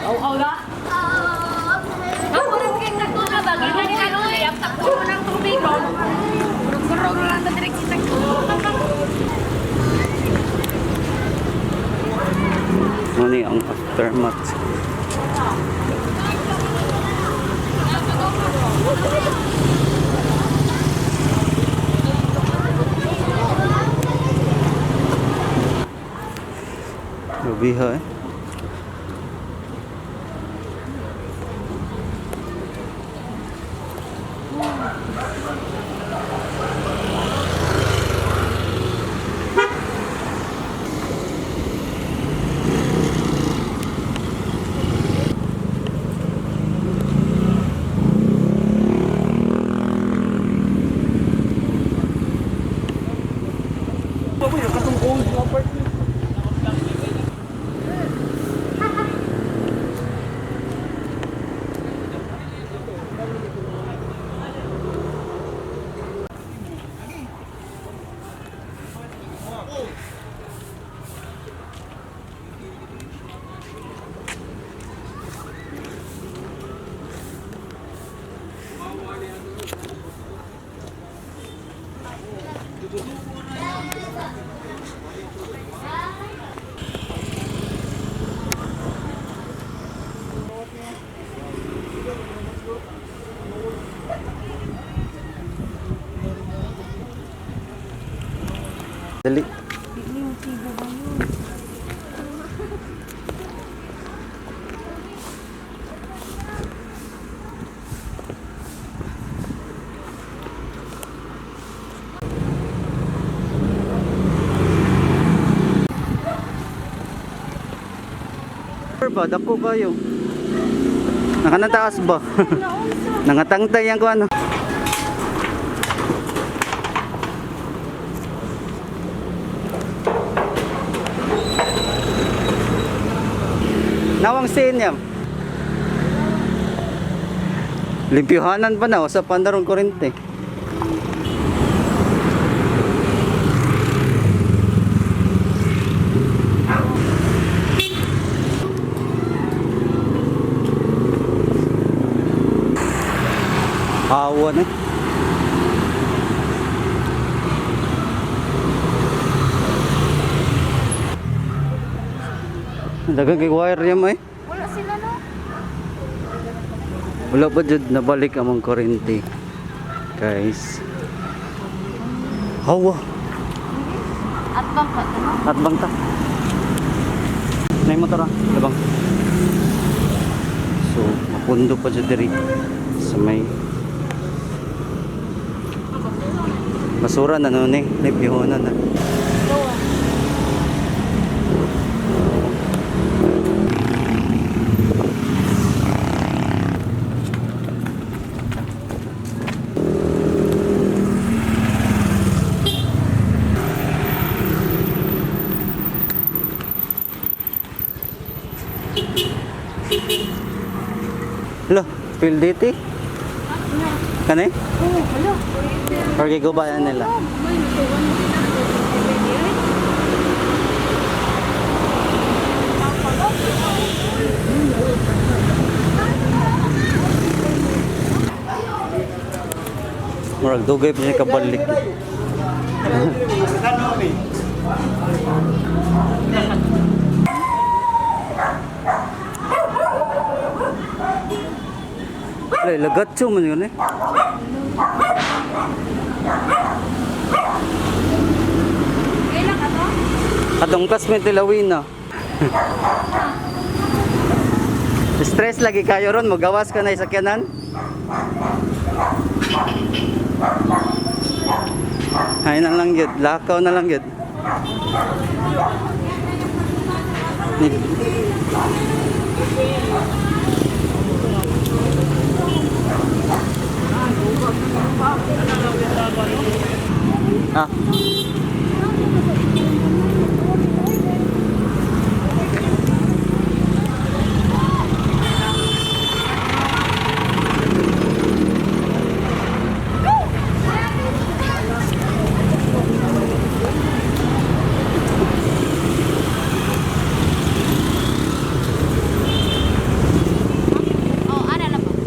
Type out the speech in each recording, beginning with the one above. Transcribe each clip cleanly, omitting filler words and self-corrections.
Aw na. Ako rin kay nagtuna ba? Ganyan ka nun eh. Ang takbo ng tubig. Kurog lang na direct sa Ano ang aftermath. Gabi ha eh. Dali. Ba, dako kayo. Nakanataas ba? Nangatangtay yan ko ano. Nawang sin niya. Limpyohanan pa na, sa pandarong kurente. Awan eh. Daghang kay wire niya mo eh. Wala sila no? Wala pa jud nabalik among kurente. Guys. Hawa, At bang ka no? at bang ta. Nay motor ah, labang. So, mapundo pa jud diri sa may basura na noon eh, limpyohonan na. Hala, PLDT? Kani? Oh, hala. Or gigubayan nila? Murag dugay pa siya kabalik. Lay, lagatso man yun eh. Kailan ka to? Atong classmate nila Wina. Stress lagi kayo ron, magawas ka na isakyanan. Ay na lang yun, lakaw na lang yun. Ah.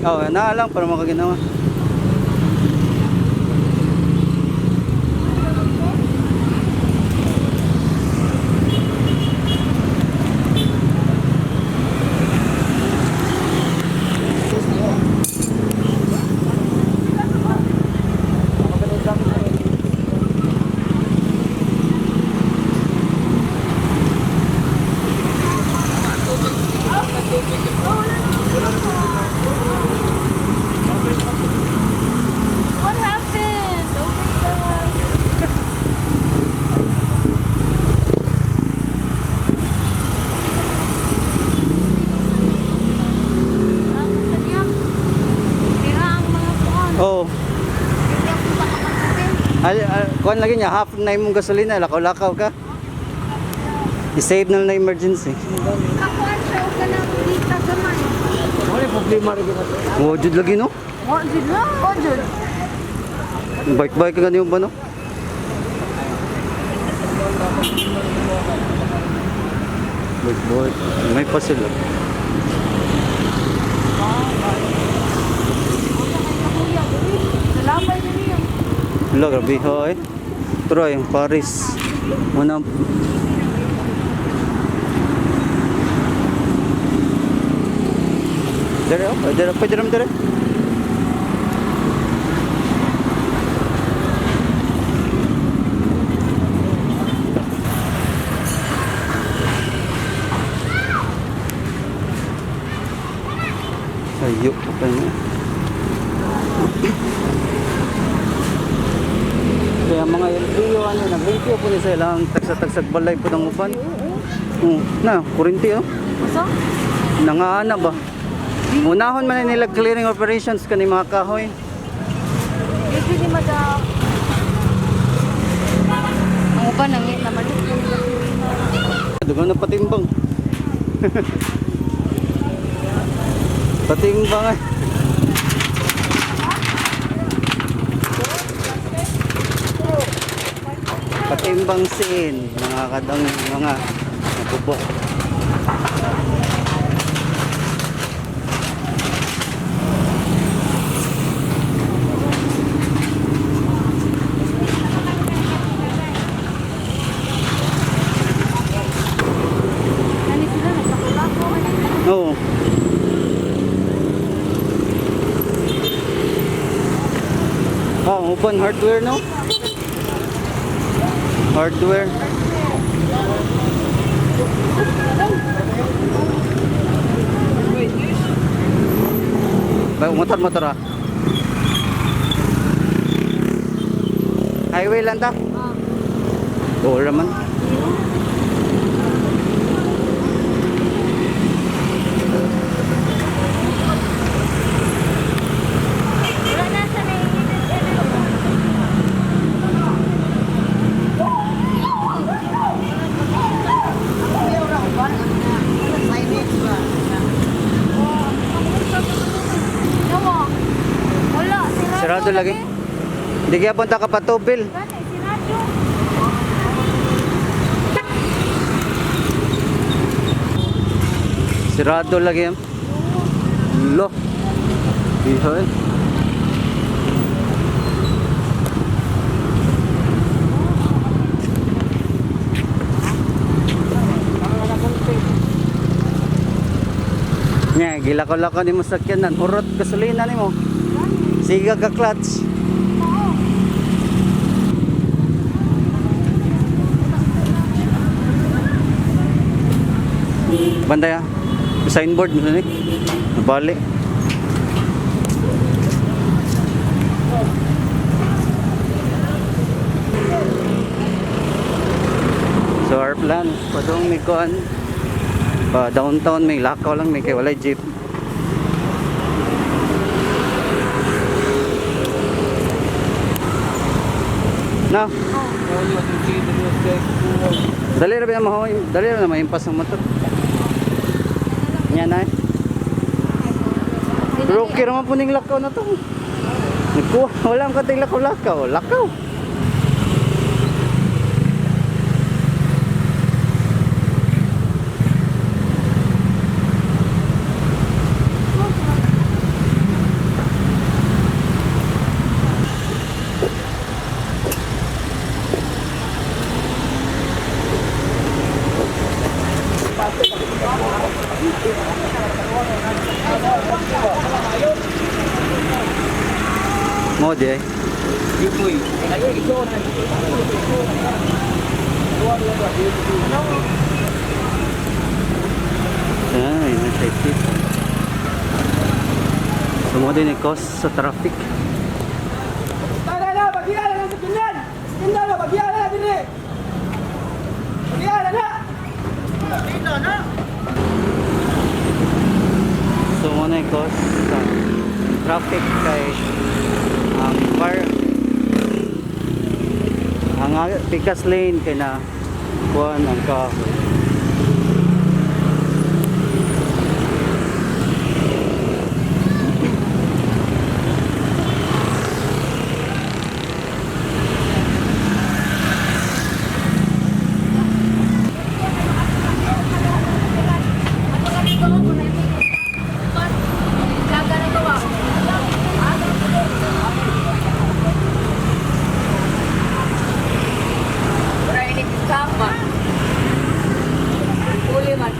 Oh, naa lang para makaginawa. What happened? Oh my God. Tira ang mga kuan. Oh. Hindi ako makapagpapin. Al, al, kuan lagi niya half na imong gasolina, lakaw-lakaw ka. I-save na lang na emergency. Kakuan siya og kanang dita gamay. Wala problema rin na to. Oh, jud lagi no. Wa jud la. Wa jud. Bike-bike ka ganyan ba no? Bike-bike. May pa sila. Nalapay na niya. Wala, grabe ha eh. Try, ang Paris. Muna. Dere, oh. Dere, pwede rin dere. Ayo, pa niya. Kaya mga LGU, ano, naglimpyo po ni sa ilang tagsa-tagsag balay po ng uban. Oo, na, kurinti oh. Usa? Nangaana ba? Unahon man na nila clearing operations kani mga kahoy. Dito ni madam. Ang uban nang naman. Dugo na patimbang. Patimbang eh. Patimbang sin, mga kadang mga nabubo. Nani sila nagpakulako. Oo. Oh, open hardware no? Hardware. Ba, motor motor ah. Highway lang ta. Oo raman. Wala na sa Wala, sirado. Sarado lagi. Hindi kaya punta ka patubil. Gani, sirado. Sirado lagi yan. Lo. Ihoy. Nya, gilakaw-lakaw nimo sakyanan, hurot gasolina nimo. Siga ka clutch. Bantay ah. Signboard mo ni. Nabali. So our plan, padung may kuan pa downtown may lakaw lang may kay walay jeep. Na, dali ra ba mo, dali ra na maimpas ang motor. Nya na. Eh. Pero okay raman po ning lakaw na to. Nagkuha, wala ang kating lakaw-lakaw. Lakaw. Mo di ay. Yukoy. Ay, ito na. Ay, nasa safety. So mo din ay cause sa traffic. Tara na, bagyara na sa kinan. Kinan na, bagyara na dire. Bagyara na. So mo na yung cause sa traffic kay ang car ang pikas lane kay na kuan ang kahoy. Wala ini kasama. Uli man.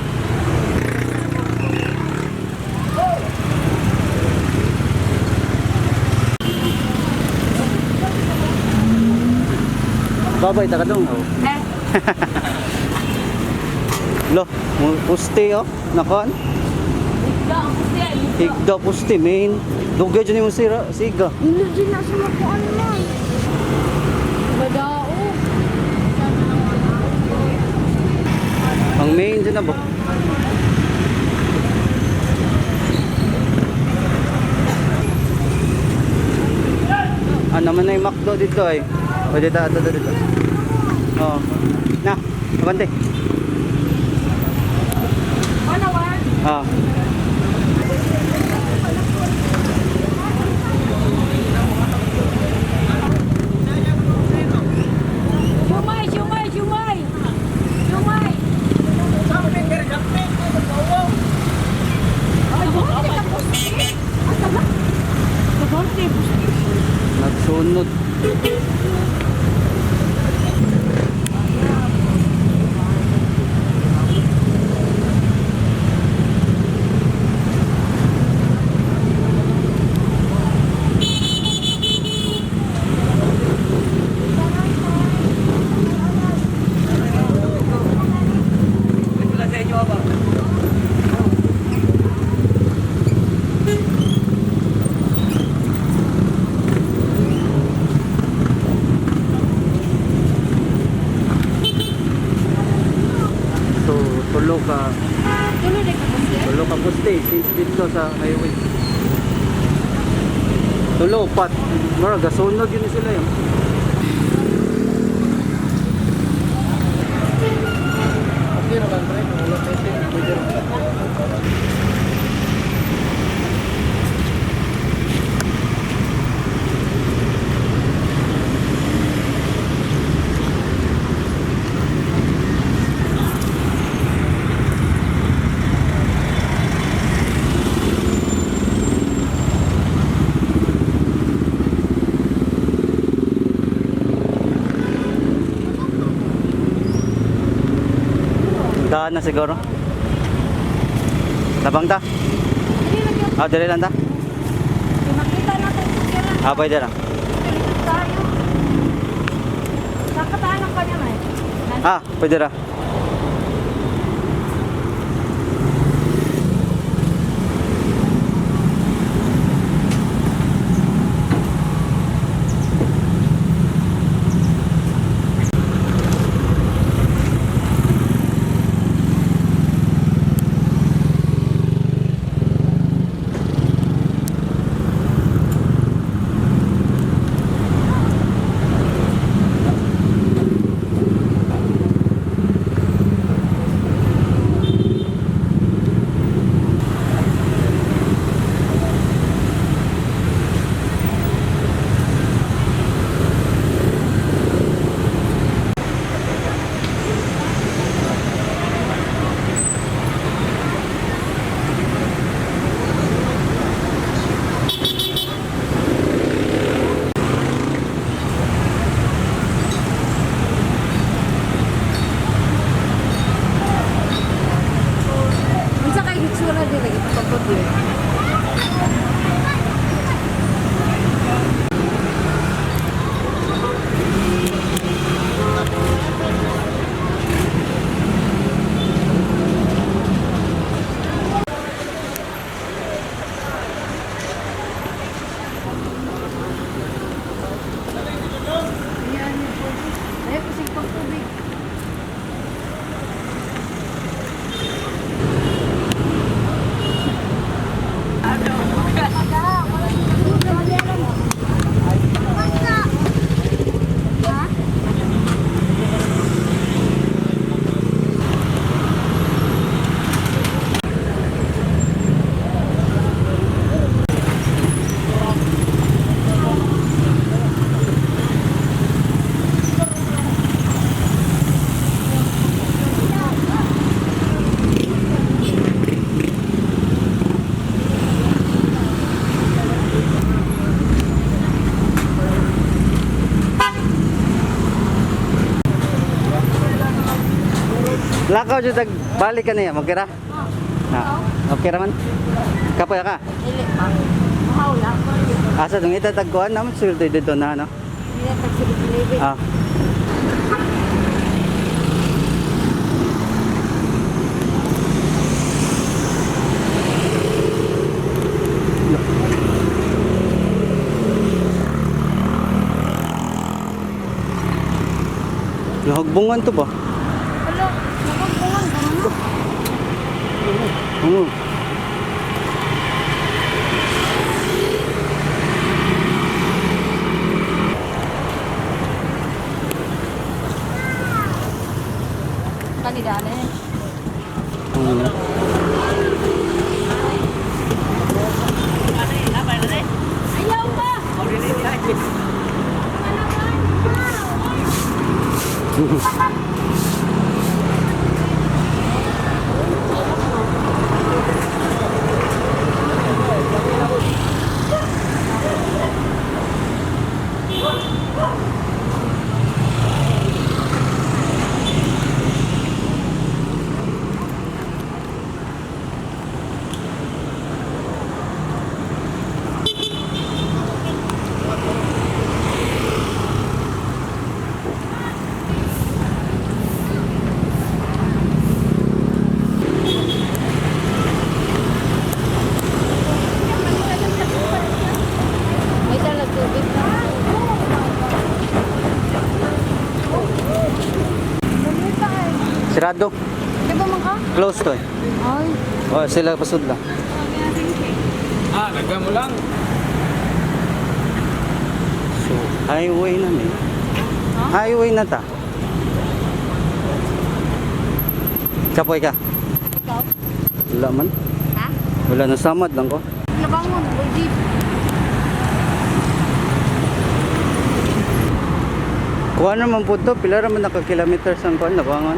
Babay ta kadong. Oh. Eh, Lo, puste oh, nakuan. higda ang pusti ay. Higda puste main. Dugay jud nimo sira siga. Hindi din na sa makuan man. Badao. Ang main dyan na ba? Ah, naman na yung McDo dito ay. Pwede ta ato dito. Oh. Na, abante. Ano war? Ah. Siumay, siumay, siumay. Siumay. Ay, buti ka pusti. Asa na? Buti pusti. Nagsunod. Wala sa inyo ba? So, tulo ka, Tuloy na ka pusti. tulo ka puste since dito sa highway. Tulo pat. Mura gasunod yun sila yun. Okay na ba, pre? Wala tayo. Pwede rin. Daan na siguro. Labang ta. Dili lang yun. Ah, dali lang ta. Makita natin kung kailan. Ah, pwede na. Dito tayo. Kakataan ang kanya man. Ah, pwede ra. Lakaw jud tag balik ka niya, okay ra? Na. Okay ra man. Kapoy ka. Dili pa. Mahaw lang. Asa dong ita tag kuan naman sulod dito na no. Hindi na tag 7-Eleven. Ah. Nahagbungan to ba? Wala, nagbungan ganun na. Oo. Kanidaan eh. Oo. Ayaw pa! May talag tubig na. Ganito eh. Sirado. Di ba man ka? Close to eh. Ay. Oh, sila pasudla. Ah, nagamo lang. So, highway na ni. Highway na ta. Kapoy ka? Ikaw? Wala man. Ha? Wala na, samad lang ko. Nabangon, o jeep. Kuha naman po to, pila raman naka kilometers ang kuha, nabangon.